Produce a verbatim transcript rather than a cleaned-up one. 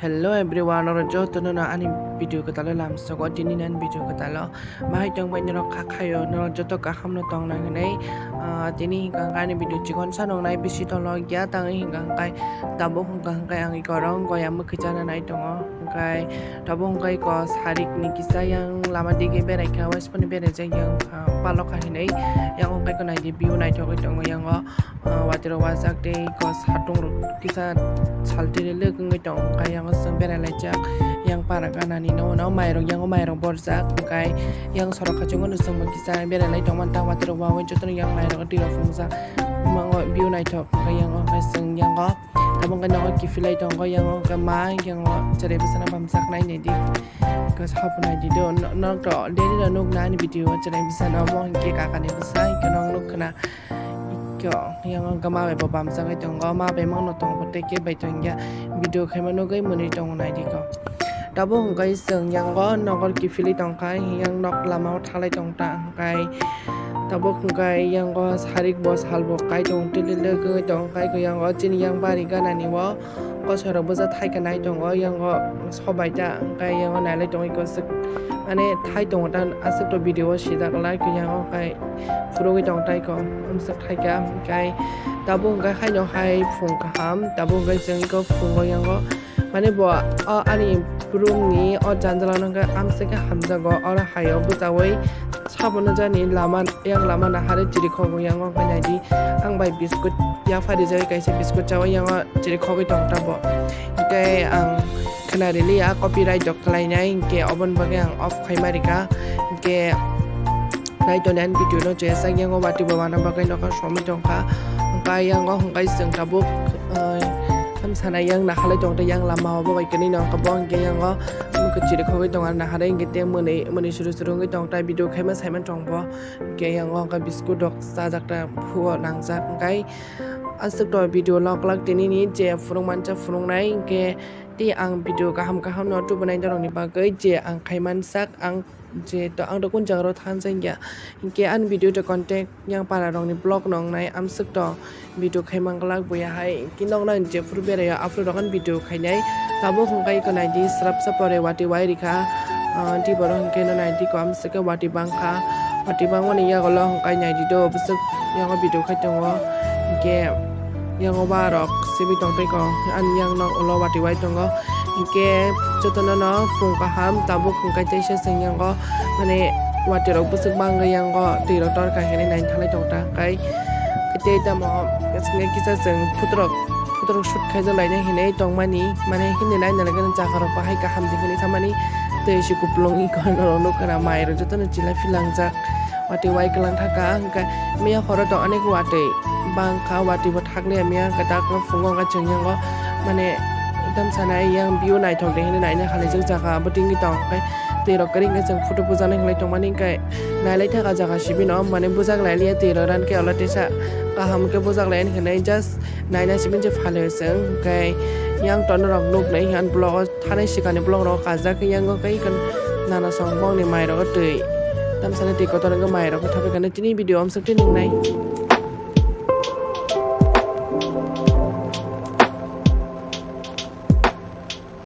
Hello everyone, norok jotono no ani video kwtalo lamsogo. Tini ani video kwtalo bahai tongbai norok kha khayo, norok joto kaham no tongna hinwi, ah, tini hwnkha hwnkhe ani video chikon sa nongnai bisi tolo ya tangwi hwnkha hwnkhe tabuk hwnkha hwnkhe ang ikorong goya mwkhwi chana nai tongo. Hwnkhe tabuk hwnkhe iko sarik ni kisa yang lama dige berai kha, waispani berai jak yang, ah, palok kha hinwi yang hwnkhe iko naidi view naithogwi tongo yango. Ah, watiro wajak tei ko satung rok kisa saltiri lek wngwi tong kha, yango chwng berai laijak yang para ganani no, no mairok, yango mairok borjak, hwnkhe yang sorok kachungo no chwngbo kisa berai lai tongmani ta watiro wawi jotono yang mairok twi rok phungjak mango view naithok, hwnkhe yango hwnkhe chwng yango tabuk hwnkhe nogo kiphilai tongo, yango hwnkhe ma yango cherai bwsano bamjaknai naidi. Hwnkhe sabo naidi do, no-, nok to daily rok nukna ani video o cherai bwsano omo hwnkhe kakani bwsa hwnkhe nok nukkhwna. Ikko, yang wngkha ma bai bo bamsagwi tongo, ma bai mano tongo tei khe bai tongya video khaima nugwi mwnwi tongo naidi ko. Tabuk hwnkhe chwng yango nokol kiphilwi tongkha, yang nok lama o thalai tongta hwnkhe tabuk hwnkhe yango sarik bo sal bo kai tong tili lwgwi tongkha, yango chini yang bari ganani o. Kosoi rok bwsa thaika nai tongo, yango sobai ta, hwnkhe yango nailai tongo, iko swk, mane, thai tongo ta, aswk to video o sijak lai, yango khe phurugwi tong tai ko, amswk thaika, hwnkhe tabuk hwnkhe haino hai phung kaham, tabuk hwnkhe chwng iko phungo yango, mane, bo o ani room ni o janjala no hwnkhe amswk khe hamjago, oro hai o bwchaui. Sabono jani lama, yang lama naharwi chirikhogwi yango hwnkhe naidi. Ang bai biscuit yapha rijagwi kaisa biscuit chaui yango chirikhogwi tong tabuk. Hwnkhe ang khwnariliya copyright rok khlainai, hwnkhe oboni bagwi ang off khaima rikha. Hwnkhe naitonani video no chesa yango watwi bo wana bagwi nokha somwi tongkha. Hwnkhe yango hwnkhe chwng tabuk, eh, thamsana yang nahalai tongtwi yang lama o bo bai kwnwi nokha bo hwnkhe yango. Chirikhogwi tongo naharwi hwnkhe tei mwnwi, mwnwi suru suru wngwi tong tai video khaima saiman tong bo. Hwnkhe yango hwnkhe biscuit rok chajak ta phuo nangjak hwnkhe aswk to video lok lak tini ni je phunuk mansa phunuknai hwnkhe tei ang video kaham kaham no tubunai norokni bagwi je ang khaimansak ang je to ang to kun jaga rok thangjak ya hwnkhe ani video to contact yang para rokni blog no wngnai amswk to. Video khai manglak buya hai, ki nok nang jephuru berayo aphuru rok ani video khainai. Tabuk hwnkhe iko naidi srapsa pore watwi wai rikha. Ah, di borok hwnkhe no naidi ko amswk khe watwi bangkha. Watwi bangmani yagulo hwnkhe naidi do bwswk yango video khai tongo. Hwnkhe yango ba rok sibwi tongtwi ko ani yang nok ulo watwi wai tongo. Hwnkhe jotono no phung kaham tabuk hwnkhe teisa chwng yango mane watwi rok bwswk bangwi yango twi rok torkha hinwi naithalai tongta kai. Tei tamo kisa chwng photo rok, photo rok shoot khaijak lainai hinwi tongmani, mane himni naina nangani jaga rok bahai kaham di hinwi samani. Tei se kupulung iko norok nukha na mai rok jotono chila philangjak watwi wai kwlang thaka hwnkhe miya horo to onek watwi bangkha watwi bo thakliya miya hwnkhe dak phungo hwnkhe chwng yango mane tamsa nai yang view naithok de hinwi naina khalaijak jaga abo tingwi tong khe twi rok kwrwi hwnkhe chwng photo bujaknai hinwi tongmani hwnkhe. Nailai thaka jaga sibino mane bujak lailiya twi rok ran khe olo tesa kaham khe bujak lai hinwi just naina sibin se phalio chwng hwnkhe yang tono rok nuk nai ang blogo thanai sikani blog rok kajak khe yango khe nana song bongni mai rok twi tamsani twi kotor wngkhe mai rok thabai khe tini video amswk twi nuknai.